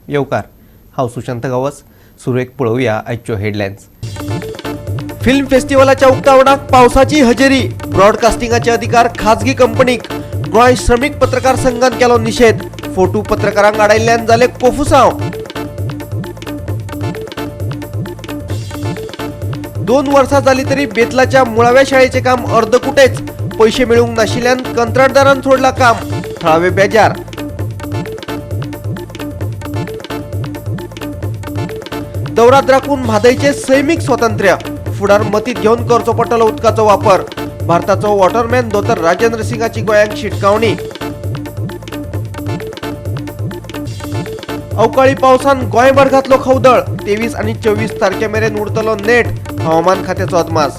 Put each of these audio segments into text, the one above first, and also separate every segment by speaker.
Speaker 1: येवकार. हांव सुशांत गांवस. सुरवेक पळोवया आयच्यो हेडलायन्स. फिल्म फेस्टिवलाच्या उक्तावणाक पावसाची हजेरी. ब्रॉडकास्टिंगाचे अधिकार खाजगी कंपनीक. गोंय श्रमीक पत्रकार संघान केलो निशेध. फोटो पत्रकारांक आडायल्ल्यान जाले कोफुसांव. 2 वर्सां जाली तरी बेतलाच्या मुळाव्या शाळेचें काम अर्दकुटेच. पयशे मेळूंक नाशिल्ल्यान कंत्राटदारान सोडला काम. थळावे बेजार. दौरात राखून म्हादयचे सैमीक स्वातंत्र्य. फुडार मतीत घेवन करचो पडटलो उदकाचो वापर. भारताचो वॉटरमॅन दोतोर राजेंद्र सिंगाची गोंयांक शिटकावणी. अवकाळी पावसान गोंयभर घातलो खवदळ. 23 आनी 24 तारखे मेरेन उरतलो नेट. हवामान खात्याचो अदमास.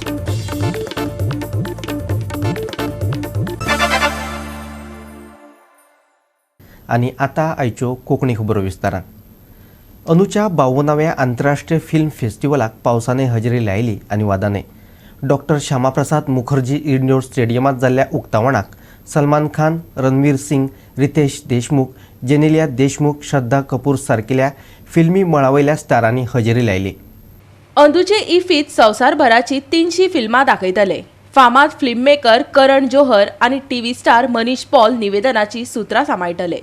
Speaker 1: आनी आतां आयच्यो कोंकणी खबरो विस्तारान. अंदूच्या 52व्या आंतरराष्ट्रीय फिल्म फेस्टिवलाक पावसाने हजेरी लायली आनी वादाने. डॉक्टर श्यामाप्रसाद मुखर्जी इंडोर स्टेडियमांत जाल्ल्या उक्तावणाक सलमान खान, रणवीर सिंग, रितेश देशमुख, जेनेलिया देशमुख, श्रद्धा कपूर सारकिल्या फिल्मी मळावयल्या स्टारांनी हजेरी लायली.
Speaker 2: अंदूचे इफीत संवसारभराची 300 फिल्मां दाखयतले. फामाद फिल्म मेकर करण जोहर आनी टीव्ही स्टार मनीष पॉल निवेदनाची सुत्रां सांबाळटले.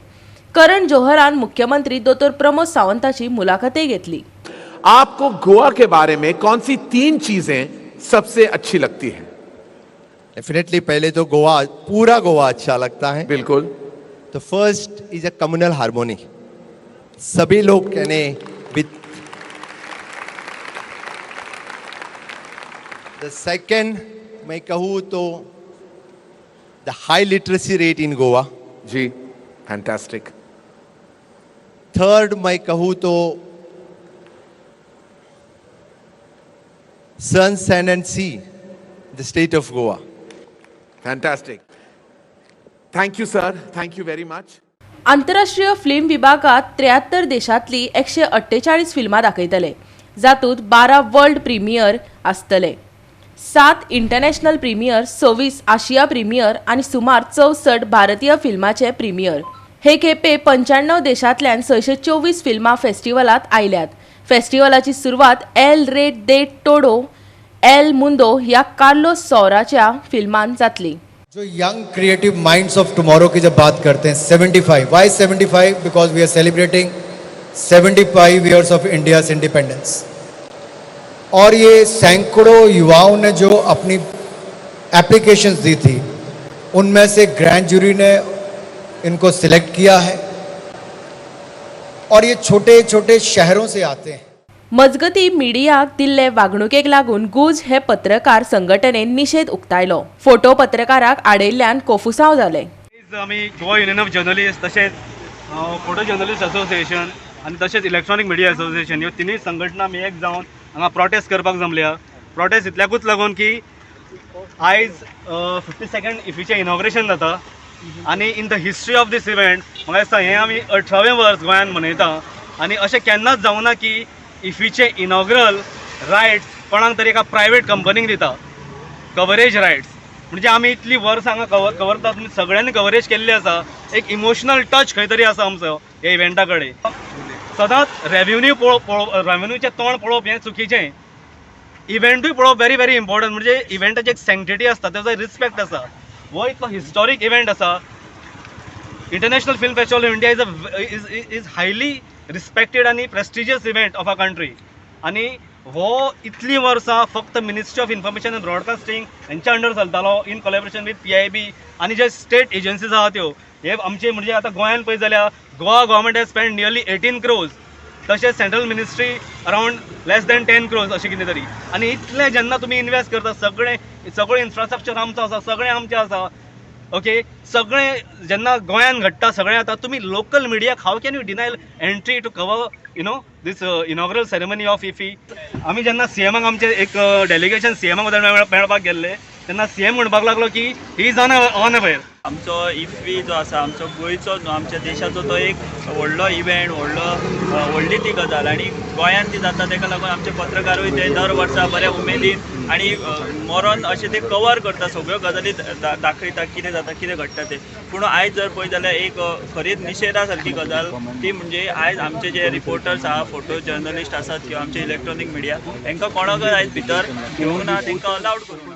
Speaker 2: करण जोहरान मुख्यमंत्री दोतोर प्रमोद सावंताची मुलाखतय घेतली.
Speaker 3: आपको गोवा के बारे में कौन सी 3 चीजें सबसे अच्छी लगती हैं?
Speaker 4: डेफिनेटली पहले तो गोवा, पूरा गोवा अच्छा लगता है.
Speaker 3: बिल्कुल.
Speaker 4: तो first is a communal harmony. सभी लोग यानी विद the second मैं कहूँ तो the high literacy rate in Goa.
Speaker 3: Ji, fantastic.
Speaker 4: Third मैं कहूँ तो sun, sand and sea, the state of Goa.
Speaker 3: Fantastic. Thank you sir, thank you very much.
Speaker 2: आंतरराष्ट्रीय film विभागात 73 देशांतली 148 फिल्मां दाखयतले. जातूंत 12 वर्ल्ड प्रीमियर आसतले, 7 इंटरनॅशनल प्रीमियर, 26 आशिया प्रीमियर आनी सुमार 64 भारतीय फिल्माचे प्रीमियर. हे खेपे 95 देशांतल्यान 624 फिल्मां फेस्टिवलांत आयल्यात. फेस्टिवलाची सुरवात एल रे दे टोडो एल मुंदो ह्या कार्लोस सौराच्या फिल्मान जातली.
Speaker 5: जो young creative minds of tomorrow की जब बात करते हैं 75, why 75? Because we are celebrating 75 years of India's independence. और ये सैकड़ों युवाओं ने जो अपनी एप्लीकेशंस दी थी उनमें से ग्रैंड जूरी ने इनको सिलेक्ट किया है और ये छोटे छोटे शहरों से आते हैं.
Speaker 2: मजगती मिडियाक दिल्ले वागणुकेक लागून गुज हे पत्रकार संघटनेन निशेध उक्तायलो. फोटो पत्रकाराक आडयल्ल्यान कोफुसांव जाले.
Speaker 6: आमी गोवा युनियन ऑफ जर्नलिस्ट तशेंच फोटो जर्नलिस्ट असोसिएशन आनी तशेंच इलेक्ट्रॉनीक मिडिया असोसिएशन ह्यो तिनूय संघटना आमी एक जावन हांगा प्रोटेस्ट करपाक जमल्या. प्रोटेस्ट इतल्याकूच लागून की आयज 52nd इफीचें इनॉग्रेशन जाता आनी in the history of this event म्हाका दिसता हें आमी 18वें वर्स गोंयांत मनयता आनी अशें केन्नाच जावना की इफीचे इनॉग्रल रायट्स कोणाक तरी एका प्रायवेट कंपनीक दिता कवरेज रायट्स. म्हणजे आमी इतली वर्सां हांगा कवर तुमी सगळ्यांनी कवरेज केल्ली आसा. एक इमोशनल टच खंय तरी आसा आमचो ह्या इव्हेंटा कडेन. सदांच रेव्हेन्यू रेव्हेन्यूचें तोंड पळोवप हें चुकीचें. इव्हेंटूय पळोवप व्हेरी व्हेरी इम्पॉर्टंट. म्हणजे इव्हेंटाची एक सँक्टिटी आसता, तेजो रिस्पेक्ट आसा. हो इतलो हिस्टॉरीक इव्हेंट आसा. International film festival of India is highly respected आनी prestigious event of a country. आनी हो इतलीं वर्सां फक्त ministry of information and broadcasting हेंच्या अंडर चलतालो in collaboration with PIB आनी जे स्टेट एजन्सीज आहा त्यो. हे आमचे म्हणजे आतां गोंयान पळयत जाल्यार Goa government has spend nearly 18 crores, तशेंच central ministry around less than 10 crores अशें कितें तरी. आनी इतलें जेन्ना तुमी इन्वेस्ट करता, सगळें सगळें इन्फ्रास्ट्रक्चर आमचो आसा, सगळें आमचें आसा, ओके, सगळें जेन्ना गोंयान घडटा सगळें जाता, तुमी local मिडियाक how can you deny entry to cover you know this inaugural ceremony of IFFI? आमी जेन्ना सीएमाक आमचें एक डेलिगेशन सीएमाक मेळपाक गेल्ले तेन्ना सीएम म्हणपाक लागलो की he is unaware.
Speaker 7: आमचो इफ्फी जो आसा आमचो गोंयचो न्हू आमच्या देशाचो तो एक व्हडलो इव्हेंट, व्हडलो व्हडली ती गजाल आनी गोंयांत ती जाता. ताका लागून आमचे पत्रकारूय ते दर वर्सा बऱ्या उमेदीन आनी मरोन अशें ते कवर करता, सगळ्यो गजाली दाखयता कितें जाता कितें घडटा तें. पूण आयज जर पळयत जाल्यार एक खरीच निशेधा सारकी गजाल ती म्हणजे आयज आमचे जे रिपोर्टर्स आहा, फोटो जर्नलिस्ट आसात किंवा आमचे इलेक्ट्रॉनीक मिडिया हांकां कोणाकच आयज भितर घेवंक ना, तांकां अलावड करूंक ना.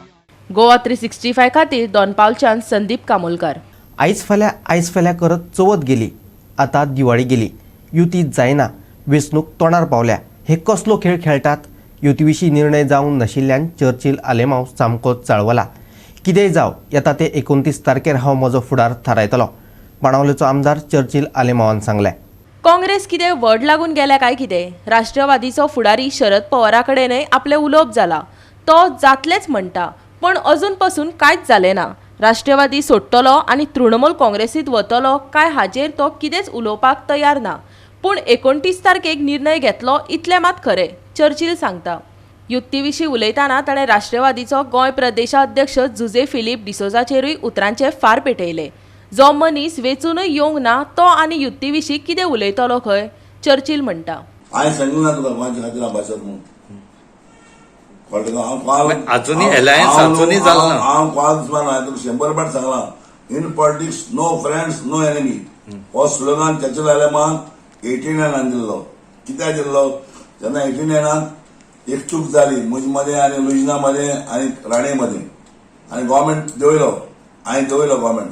Speaker 2: गोवा 365 खातीर दोन पावलच्यान संदीप कामोलकर.
Speaker 1: आयज फाल्यां आयज फाल्यां करत चवथ गेली, आतां दिवाळी गेली, युती जायना, वेंचणूक तोंडार पावल्या. हे कसलो खेळ खेळटात? युती विशीं निर्णय जावंक नाशिल्ल्यान चर्चिल आलेमांव सामको चाळवला. कितेंय जावं, येता ते 29 तारखेर हांव म्हजो फुडार थारायतलो, बाणावलेचो आमदार चर्चिल आलेमांवान सांगलें.
Speaker 2: काँग्रेस कितें व्हड लागून गेल्या काय कितें? राष्ट्रवादीचो फुडारी शरद पवारा कडेनय आपलें उलोवप जाला, तो जातलेच म्हणटा, पण अजून पसून कांयच जालें ना. राष्ट्रवादी सोडटलो आनी तृणमूल काँग्रेसींत वतलो काय हाजेर तो कितेंच उलोवपाक तयार ना. पूण 29 तारखेक निर्णय घेतलो इतलें मात खरें, चर्चिल सांगता. युती विशीं उलयतना ताणें राष्ट्रवादीचो गोंय प्रदेशाध्यक्ष जुझे फिलीप डिसोजाचेरूय उतरांचे फार पेटयले. जो मनीस वेंचूनय येवंक ना तो आनी युती विशीं कितें उलयतलो खंय, चर्चिल म्हणटा.
Speaker 8: हांवें सांगूंक ना तुका गोंयच्या खातीर हांव भाशण म्हणून. हांव कोणाक दुस्मान, हांवें तुका 100 पाट सांगलां, in politics no friends no enemy हो स्लोगन चर्चिल आलेमांवान 89 दिल्लो. कित्याक दिल्लो? जेन्ना 89 एक चूक जाली म्हजे मदें आनी लुजना मदें आनी राणे मदें, आनी गव्हर्मेंट देंवयलो, हांवें देंवयलो गव्हर्मेंट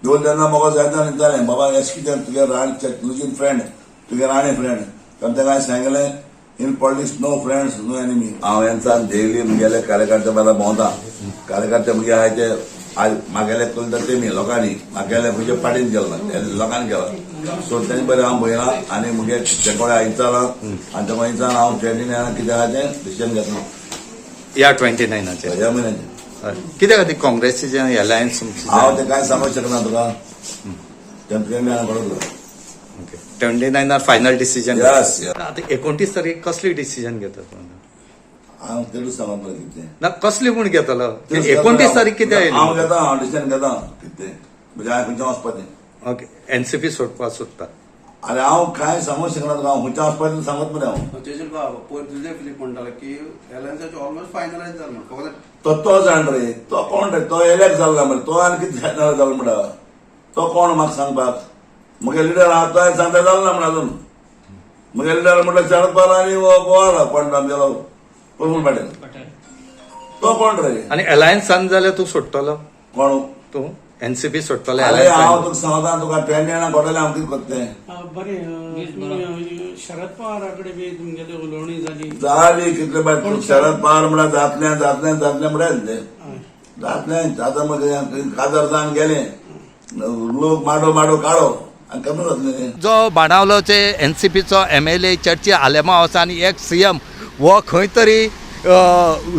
Speaker 8: देंवयलो तेन्ना म्हाका जायते दितालें, बाबा एश कितें तुगे राणे लुजीन फ्रेंड, तुगे राणे फ्रेंड, तेन्ना ताका हांवें सांगलें in politics no friends no enemy. हांव हेंचान डेली म्हगेले कार्यकर्ते बारा भोंवता, कार्यकर्ते म्हगे आहाय ते आज मागेले चलता तेमी लोकांनी मागेले खंयच्या पार्टीन गेला लोकांनी गेला, सो तेणे बरें हांव भोयलां आनी म्हगे तें विचारलां आनी तेका विचारून हांव 29 कितें आहा तें डिसिजन घेतलो.
Speaker 9: ह्या 29
Speaker 8: ह्या म्हयन्याचेर
Speaker 9: कित्या खातीर काँग्रेसीचें अलायन्स?
Speaker 8: हांव तें कांय सांगूंक शकना तुका, तें कळटलो.
Speaker 9: 29 फायनल डिसिजन.
Speaker 8: यस.
Speaker 9: आतां 29 तारीख कसली डिसिजन घेता तूं?
Speaker 8: हांव तेतूच सांगत कितें
Speaker 9: ना कसली म्हूण घेतलो? 29 तारीख कितें आयली?
Speaker 8: हांव घेता, हांव डिसिजन घेता कितें म्हणजे हांवें खंयच्या वचपाचें.
Speaker 9: ओके, एनसीपी सोडपाक सोदता.
Speaker 8: आरे हांव कांय सांगूंक शकना तुका, हांव खंयच्या वचपाचें सांगत मरे हांव.
Speaker 10: पयर जुझे फिलीप म्हणटालो की अलायन्साचें ऑलमोस्ट फायनलायज जालें म्हणून.
Speaker 8: तो जाण रे, तो कोण रे? तो एलेक्ट जालो मरे, तो आनी कितें फायनल जालो म्हणटा तो कोण म्हाका सांगपाक? म्हगे लिडर आहा तो सांगता जालो ना म्हण अजून. म्हगे लिडर म्हटल्यार शरद पवार आनी पवार कोण आमगेलो प्रफुल्ल पाटील, तो कोण रे?
Speaker 9: आनी अलायन्सान जाल्यार तूं सोडटलो?
Speaker 8: कोण
Speaker 9: तूं एनसीपी सोडटलो?
Speaker 8: अरे हांव तुका सांगता, तुका 29 घोटले हांव कितें करता तें.
Speaker 11: बरें, शरद पवारा कडेन बी तुमगेली उलोवणी जाली?
Speaker 8: जाली कितले बाय शरद पवार म्हळ्यार जातलें जातलें जातलें म्हळ्यार तें जातलें. आतां मागीर काजार जावन गेलें, लोक माडो माडो काडो.
Speaker 9: जो बाणावलोचे एनसीपीचो MLA Churchill Alemao आसा आनी एक्स CM हो खंय तरी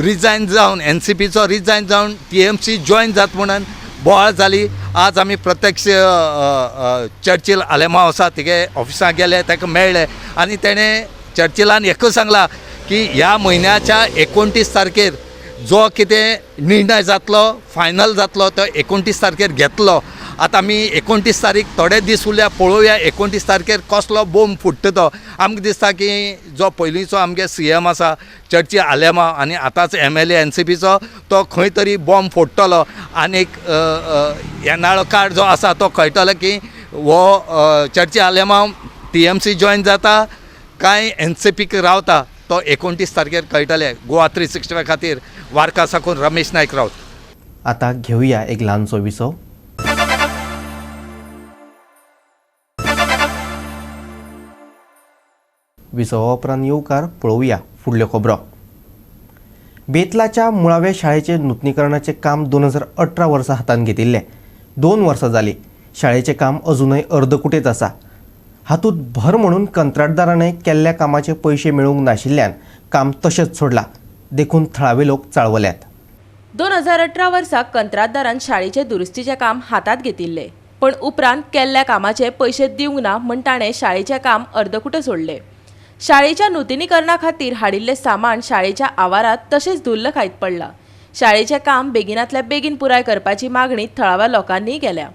Speaker 9: रिजायन जावन एनसीपीचो रिजायन जावन TMC join जात म्हणून बोवाळ जाली. आज आमी प्रत्यक्ष चर्चिल आलेमांव आसा तिगे ऑफिसांत गेले, ताका मेळ्ळे आनी तेणें चर्चिलान एकूच सांगलां की ह्या म्हयन्याच्या 29 तारखेर जो कितें निर्णय जातलो फायनल जातलो तो 29 तारखेर घेतलो. आतां आमी 29 तारीख थोडे दीस उरल्या, पळोवया 29 तारखेर कसलो बोम फुट्टा तो. आमकां दिसता की जो पयलींचो आमगे CM आसा चर्चिल आलेमांव आनी आतांच MLA एनसीपीचो तो खंय तरी बॉम्ब फोडटलो आनी येणारो काळ जो आसा तो कळटलो की हो चर्चिल आलेमांव TMC join जाता काय एनसीपीक रावता तो 29 तारखेर कळटले. गोवा 365 खातीर वार्का साकून रमेश नायक रावत.
Speaker 1: आतां घेवया एक ल्हानसो विसव. विसवा उपरांत येवकार पळोवया फुडल्यो खबरो. बेतलाच्या मुळाव्या शाळेचें नुतनीकरणाचें काम 2018 वर्सा हातांत घेतिल्लें. 2 वर्सां जालीं, शाळेचें काम अजूनय अर्दकुटेच आसा. हातूंत भर म्हणून कंत्राटदाराने केल्ल्या कामाचे पयशे मेळूंक नाशिल्ल्यान काम तशेंच सोडलां, देखून थळावे लोक चाळवल्यात.
Speaker 2: 2018 वर्सा कंत्राटदारान शाळेचें दुरुस्तीचें काम हातांत घेतिल्लें, पण उपरांत केल्ल्या कामाचे पयशे दिवंक ना म्हण ताणें शाळेचें काम अर्दकुटें सोडलें. शाळेच्या नुतनीकरणा खातीर हाडिल्लें सामान शाळेच्या आवारांत तशेंच धुल्ल खायत पडलां. शाळेचें काम बेगिनांतल्या बेगीन पुराय करपाची मागणी थळाव्या लोकांनीय केल्या,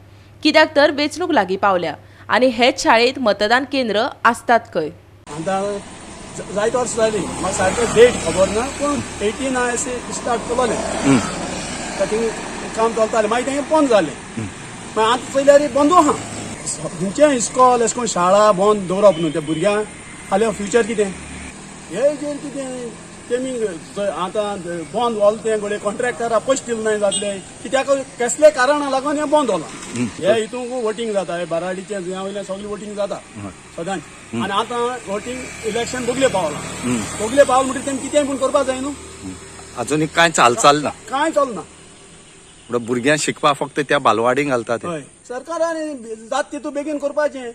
Speaker 2: कित्याक तर वेंचणूक लागीं पावल्या आनी हेच शाळेंत मतदान केंद्र आसतात खंय.
Speaker 11: आतां जायते वर्सां जालीं, म्हाका सारकें डेट खबर ना, पूण 89 स्टार्ट केलोलें थिंग काम चलतालें. मागीर तें बंद जालें. मागीर आतां चोयल्यार बंदू आहा. खंयचें इस्कॉल अशें करून शाळा बंद दवरप न्हू. त्या भुरग्यांक फाल्यां फ्युचर कितें हे जेर कितें तेमी आतां बंद जालें तें घडये कॉन्ट्रॅक्टरा पयशे दिले नाय जातले, कित्याक कसले कारणां लागून हें बंद जाला. हे हितूंक वोटींग जाता, हे बाराडीचे जुंया वयल्यान सगळें वोटींग जाता सदांच. आनी आतां वोटींग इलेक्शन बगले पावलां, बगले पावल म्हणटकीर तेमी कितें पूण करपाक जाय न्हू.
Speaker 9: अजून कांय चालचाल ना,
Speaker 11: कांय चलना.
Speaker 9: भुरग्यांक शिकपाक फक्त त्या बालवाडींक घालता ते.
Speaker 11: हय, सरकारान जात तितू बेगीन करपाचें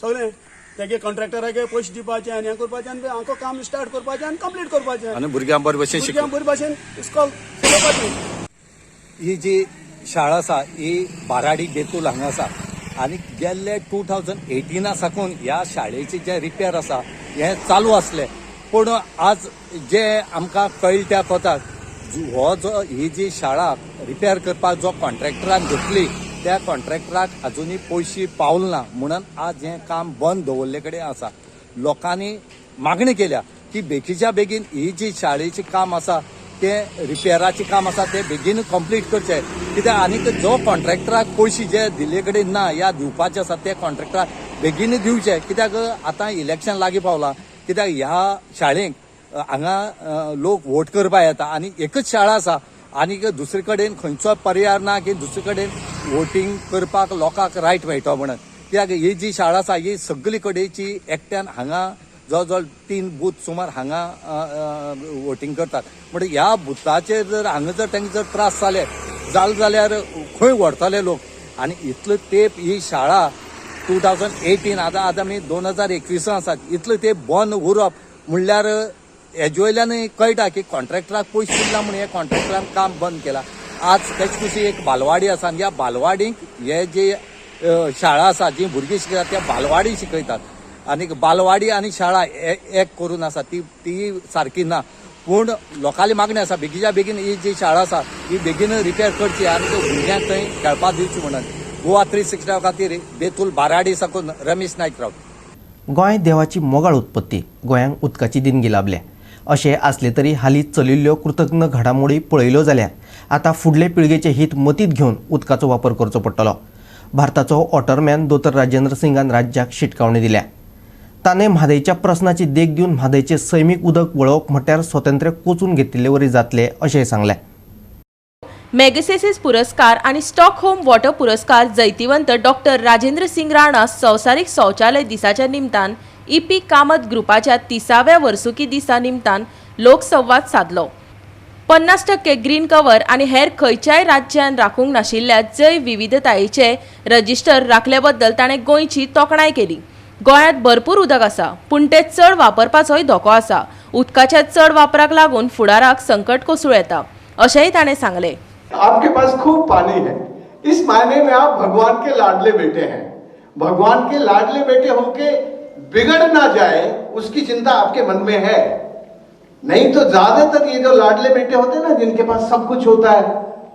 Speaker 11: सगळें, तेगे कॉन्ट्रॅक्टराक पयशे दिवपाचे आनी हें करपाचें आनी हांकां काम स्टार्ट करपाचें आनी कंप्लीट करपाचें
Speaker 9: आनी भुरग्यां बरे भशेन
Speaker 11: भुरग्यां बरे भाशेन इस्कॉल चलोवपाचें.
Speaker 9: ही जी शाळा आसा ही बाराडी बेतूल हांगा आसा आनी गेल्ले 2018 साकून ह्या शाळेचे जे रिपेर आसा हे चालू आसले, पूण आज जे आमकां कळटा त्या कोताक हो जो ही जी शाळा रिपेर करपाक जो कॉन्ट्रॅक्टरान घेतली त्या कॉन्ट्रॅक्टराक अजुनूय पयशे पावल ना म्हणून आज हें काम बंद दवरले कडेन आसा. लोकांनी मागणी केल्या की बेगीच्या बेगीन ही जी शाळेचें काम आसा तें रिपेराचें काम आसा तें बेगीन कंप्लीट करचें, कित्याक आनीक जो कॉन्ट्रॅक्टराक पयशे जे दिल्ले कडेन ना या दिवपाचे आसा ते कॉन्ट्रॅक्टराक बेगीन दिवचे, कित्याक आतां इलेक्शन लागीं पावलां. कित्याक ह्या शाळेक हांगा लोक वोट करपाक येता आनी एकच शाळा आसा आनी दुसरे कडेन खंयचो पर्याय ना की दुसरे कडेन वोटींग करपाक लोकांक रायट मेळटलो म्हणून. कित्याक ही जी शाळा आसा ही सगळी कडेची एकट्यान हांगा जवळ जवळ 3 बूथ सुमार हांगा वोटींग करतात, म्हणजे ह्या बुथाचेर जर हांगा जर तांकां जर त्रास जाले जाले जाल्यार खंय व्हरतले लोक. आनी इतलो तेंप ही शाळा 2018 आतां आतां आमी 2021 आसात, इतलो तेंप बंद उरप म्हणल्यार हेजे वयल्यान कळटा की कॉन्ट्रॅक्टराक पयशे दिला म्हूण हे कॉन्ट्रॅक्टरान काम बंद केलां. आज तेच कुशी एक बालवाडी आसा आनी ह्या बालवाडीक हे जे शाळा आसा जी भुरगीं शिकयतात त्या बालवाडी शिकयतात आनी बालवाडी आनी शाळा एक करून आसा ती सारकी ना, पूण लोकांली मागणी आसा बेगीच्या बेगीन ही जी शाळा आसा ही बेगीन रिपेर करची आनी भुरग्यांक थंय खेळपाक दिवची म्हणून. गोवा 360 खातीर बेतूल बाराडी साकून रमेश नायक राव.
Speaker 1: गोंय देवाची मोगाळ उत्पत्ती, गोंयांक उदकाची देणगी लाभल्या अशें आसलें तरी हालीं चलिल्ल्यो कृतज्ञ घडामोडी पळयल्यो जाल्यार आतां फुडले पिळगेचें हित मतींत घेवन उदकाचो वापर करचो पडटलो. भारताचो वॉटरमॅन दोतोर राजेंद्र सिंगान राज्याक शिटकावणी दिल्या. ताणें म्हादयच्या प्रस्नाची देख दिवन म्हादयचें सैमीक उदक वळोवप म्हटल्यार स्वातंत्र्य कोचून घेतिल्ले वरी जातलें अशेंय सांगलें.
Speaker 2: मॅगसेसेस पुरस्कार आनी स्टॉकहोम वॉटर पुरस्कार जैतिवंत डॉक्टर राजेंद्र सिंग राणा संवसारीक शौचालय दिसाच्या निमतान EP Kamat ग्रुपाच्या 30व्या वर्सुकी दिसा निमतान लोकसंवाद साधलो. 50% ग्रीन कवर आनी हेर खंयच्याय राज्यान राखूंक नाशिल्ल्या जैव विविधतायेचे रजिस्टर राखले बद्दल ताणें गोंयची तोखणाय केली. गोंयांत भरपूर उदक आसा, पूण तें चड वापरपाचोय धोको आसा. उदकाच्या चड वापराक लागून फुडाराक संकट कोसळूं येता अशेंय ताणें सांगलें.
Speaker 12: आपके पास खूब पानी है, इस मायने में आप भगवान के लाडले बेटे हैं. भगवान के लाडले बेटे होके बिगड़ ना जाए उसकी चिंता आपके मन में है, नहीं तो ज्यादातर ये जो लाडले बेटे होते हैं ना, जिनके पास सब कुछ होता है,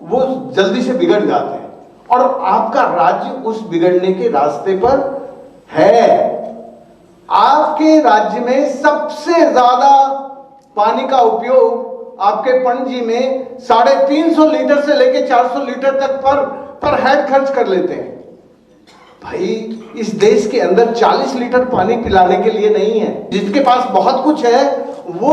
Speaker 12: वो जल्दी से बिगड़ जाते हैं और आपका राज्य उस बिगड़ने के रास्ते पर है. आपके राज्य में सबसे ज्यादा पानी का उपयोग आपके पणजी में 350 लीटर से लेके 400 लीटर तक पर हेड खर्च कर लेते हैं. भाई, इस देश के अंदर 40 लीटर पानी पिलाने के लिए नहीं है. जिसके पास बहुत कुछ है वो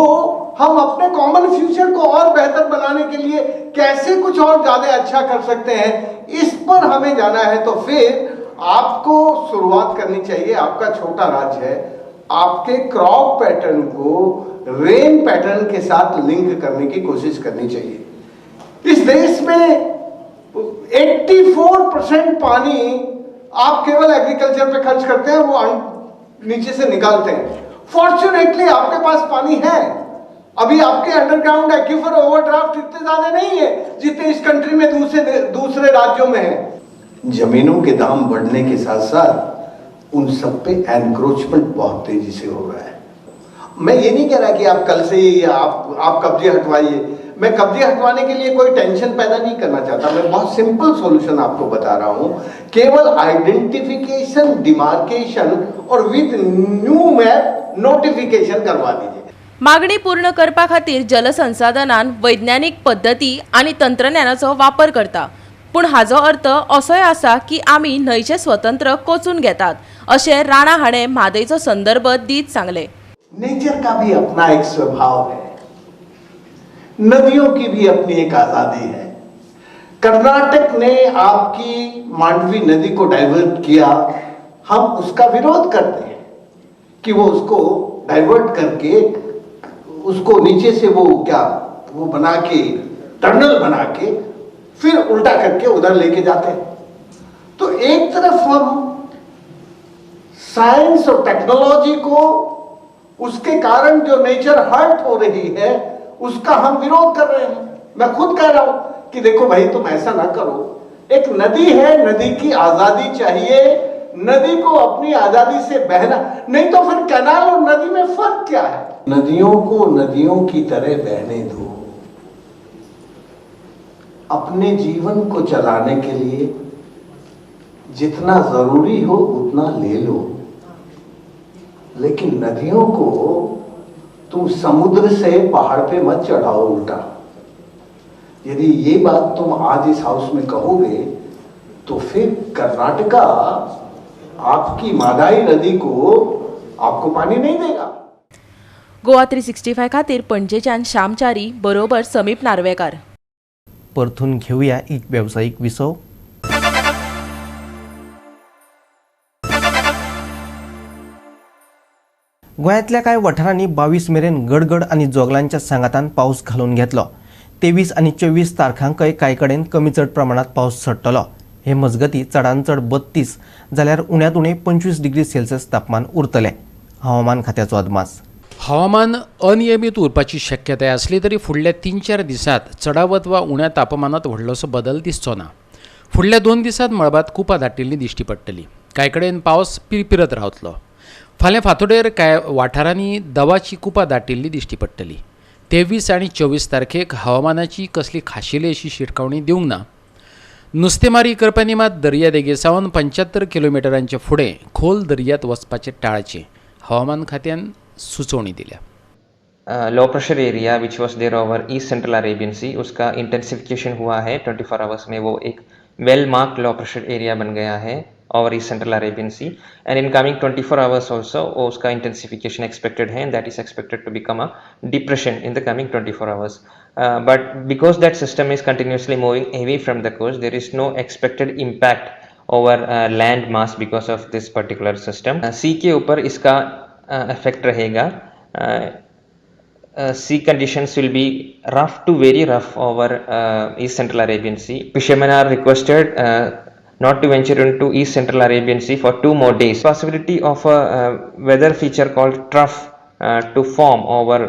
Speaker 12: हम अपने कॉमन फ्यूचर को और बेहतर बनाने के लिए कैसे कुछ और ज्यादा अच्छा कर सकते हैं, इस पर हमें जाना है. तो फिर आपको शुरुआत करनी चाहिए. आपका छोटा राज्य है, आपके क्रॉप पैटर्न को रेन पैटर्न के साथ लिंक करने की कोशिश करनी चाहिए. इस देश में 84% पानी आप केवल एग्रीकल्चर पे खर्च करते हैं, वो नीचे से निकालते हैं. फॉर्चुनेटली आपके पास पानी है. अभी आपके अंडरग्राउंड एक्यूफर ओवरड्राफ्ट इतने ज्यादा नहीं है जितने इस कंट्री में दूसरे राज्यों में है. जमीनों के दाम बढ़ने के साथ साथ उन सब पे एनक्रोचमेंट बहुत तेजी से हो रहा है. मैं ये नहीं कह रहा कि आप कल से ही आप कब्जे हटवाइए, मैं कब्जे हटवाने के लिए कोई टेंशन पैदा नहीं करना चाहता, मैं बहुत सिंपल सॉल्यूशन आपको बता रहा हूं। केवल identification, demarcation Aur with new map notification करवा दीजिए।
Speaker 2: मागणी पूर्ण करपा खातीर जलसंसाधनान वैज्ञानिक पद्दती आनी तंत्रज्ञानाचो वापर करता, पूण हाजो अर्थ असोय आसा की आमी न्हंयचे स्वतंत्र कोचून घेतात अशें राणा हाणें म्हादयचो संदर्भ दीत सांगलें।
Speaker 12: नेचर का भी अपना एक स्वभाव है, नदियों की भी अपनी एक आज़ादी है। कर्नाटक ने आपकी मांडवी नदी को डाइवर्ट किया, हम उसका विरोध करते हैं कि वो उसको डाइवर्ट करके उसको नीचे से वो क्या वो बना के टनल बना के फिर उल्टा करके उधर लेके जाते हैं। तो एक तरफ हम साइंस और टेक्नोलॉजी को, उसके कारण जो नेचर हर्ट हो रही है उसका हम विरोध कर रहे हैं। मैं खुद कह रहा हूं कि देखो भाई तुम ऐसा ना करो, एक नदी है, नदी की आजादी चाहिए, नदी को अपनी आजादी से बहना, नहीं तो फिर कैनाल और नदी में फर्क क्या है। नदियों को नदियों की तरह बहने दो। अपने जीवन को चलाने के लिए जितना जरूरी हो उतना ले लो, लेकिन नदियों को तुम समुद्र से पहाड़ पे मत चढ़ाओ उल्टा। यदि ये बात तुम आज इस हाउस में कहोगे तो फिर कर्नाटका आपकी मादाई नदी को आपको पानी नहीं देगा।
Speaker 2: गोवा 365 खातीर पणजेच्यान श्यामचारी बरोबर समीप नार्वेकार।
Speaker 1: परतून घेऊया एक व्यावसायिक विसव। गोंयांतल्या कांय वाठारांनी 22 मेरेन गडगड आनी जोगलांच्या सांगातान पावस घालून घेतलो। 23 आनी 24 तारखांकय कांय कडेन कमी चड प्रमाणात पावस सडटलो। हे मजगती चडान चड 32 जाल्यार उण्यांत उणें 25 डिग्री सेल्सियस तापमान उरतलें। हवामान खात्याचो अदमास।
Speaker 13: हवामान अनियमीत उरपाची शक्यताय आसली तरी फुडल्या 3-4 दिसांत चडावत वा उण्या तापमानात व्हडलोसो बदल दिसचो ना। फुडल्या 2 दिसांत मळबांत कुपां दाटिल्लीं दिश्टी पडटली। कांय कडेन पावस पिरपिरत रावतलो। फाल्यां फांतोडेर कांय वाठारांनी दवाची कुपां दाटिल्ली दिश्टी पडटली। 23 आनी 24 तारखेक हवामानाची कसली खाशेली अशी शिटकावणी दिवंक ना। नुस्तेमारी करप्यांनी मात दर्यादेगे सावन 75 किलोमिटरांचे फुडें खोल दर्यांत वचपाचें टाळचें, हवामान खात्यान सुचोवणी दिल्या।
Speaker 14: Low pressure area which was there over east central Arabian sea, उसका इंटेंसिफिकेशन हुआ है। 24 आवर्स में वो एक well marked low pressure area bun Gaya Hai over east central Arabian sea, and in coming 24 hours also वो उसका इंटेंसिफिकेशन एक्सपेक्टेड है, and that is expected to become a depression in the coming 24 hours. But because that system is continuously moving away from the coast, there is no expected impact over land mass because of this particular system. Sea K ऊपर इसका effect रहेगा। Sea conditions will be rough to very rough over east central Arabian sea. Fishermen are requested not to venture into east central Arabian sea for 2 more days. Possibility of a weather feature called trough to form over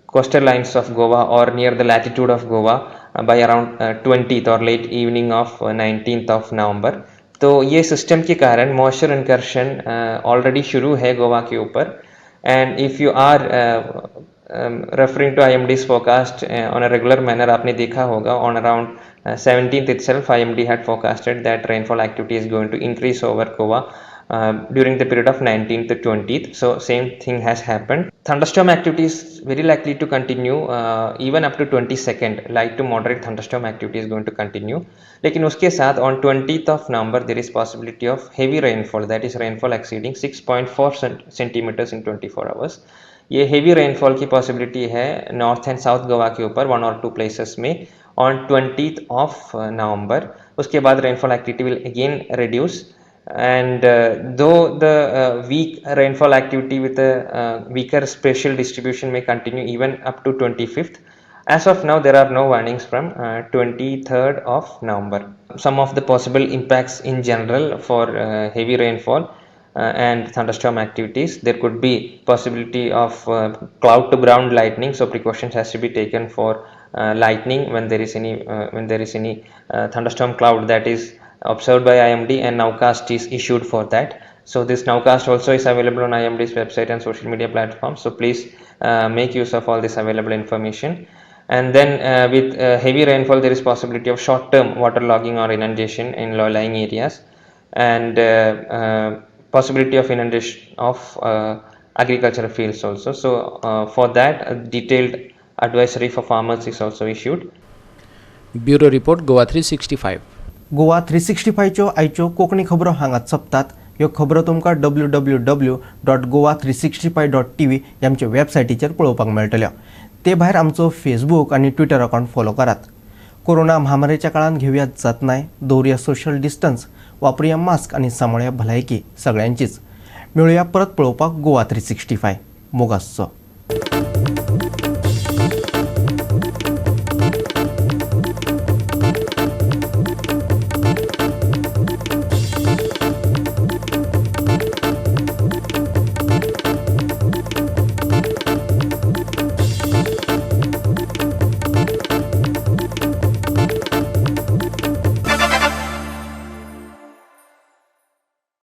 Speaker 14: coastal lines of Goa or near the latitude of Goa by around 20th or late evening of 19th of November. तो ये system K कारण moisture incursion already शुरू है गोवा के ऊपर। And if you are referring to IMD's forecast on a regular manner, आपने देखा होगा on around 17th itself IMD had forecasted that rainfall activity is going to increase over Goa during the period of 19th to 20th. So same thing has happened. Thunderstorm activity is very likely to continue even up to 22nd. Light to moderate thunderstorm activity is going to continue. लेकिन उसके साथ on 20th of November there is possibility of heavy rainfall, that is rainfall exceeding 6.4 centimeters in 24 hours. ये heavy rainfall की possibility है north and south Goa के ऊपर 1 और 2 places में ऑन 20th of November. उसके बाद rainfall activity will again reduce, and though the weak rainfall activity with a weaker spatial distribution may continue even up to 25th. As of now there are no warnings from 23rd of November. Some of the possible impacts in general for heavy rainfall and thunderstorm activities, there could be possibility of cloud to ground lightning, so precautions has to be taken for lightning when there is any thunderstorm cloud that is observed by IMD, and nowcast is issued for that. So this nowcast also is available on IMD's website and social media platforms, so please make use of all this available information. And then with heavy rainfall there is possibility of short term waterlogging or inundation in low lying areas, and possibility of inundation of agricultural fields also. So for that a detailed advisory for farmers is also issued.
Speaker 13: Bureau report, Goa 365.
Speaker 1: Goa 365च्यो आयच्यो कोंकणी खबरो हांगाच सोंपतात. ह्यो खबरो तुमकां www.goa365.tv ह्या आमच्या वेबसायटीचेर पळोवपाक मेळटल्यो. ते भायर आमचो फेसबूक आनी ट्विटर अकावंट फॉलो करात. कोरोना म्हामारीच्या काळांत घेवया जतनाय, दवरुया सोशल डिस्टन्स, वापरुया मास्क आनी सांबाळया भलायकी सगळ्यांचीच. मेळुया परत पळोवपाक गोवा 365. मोग आसचो.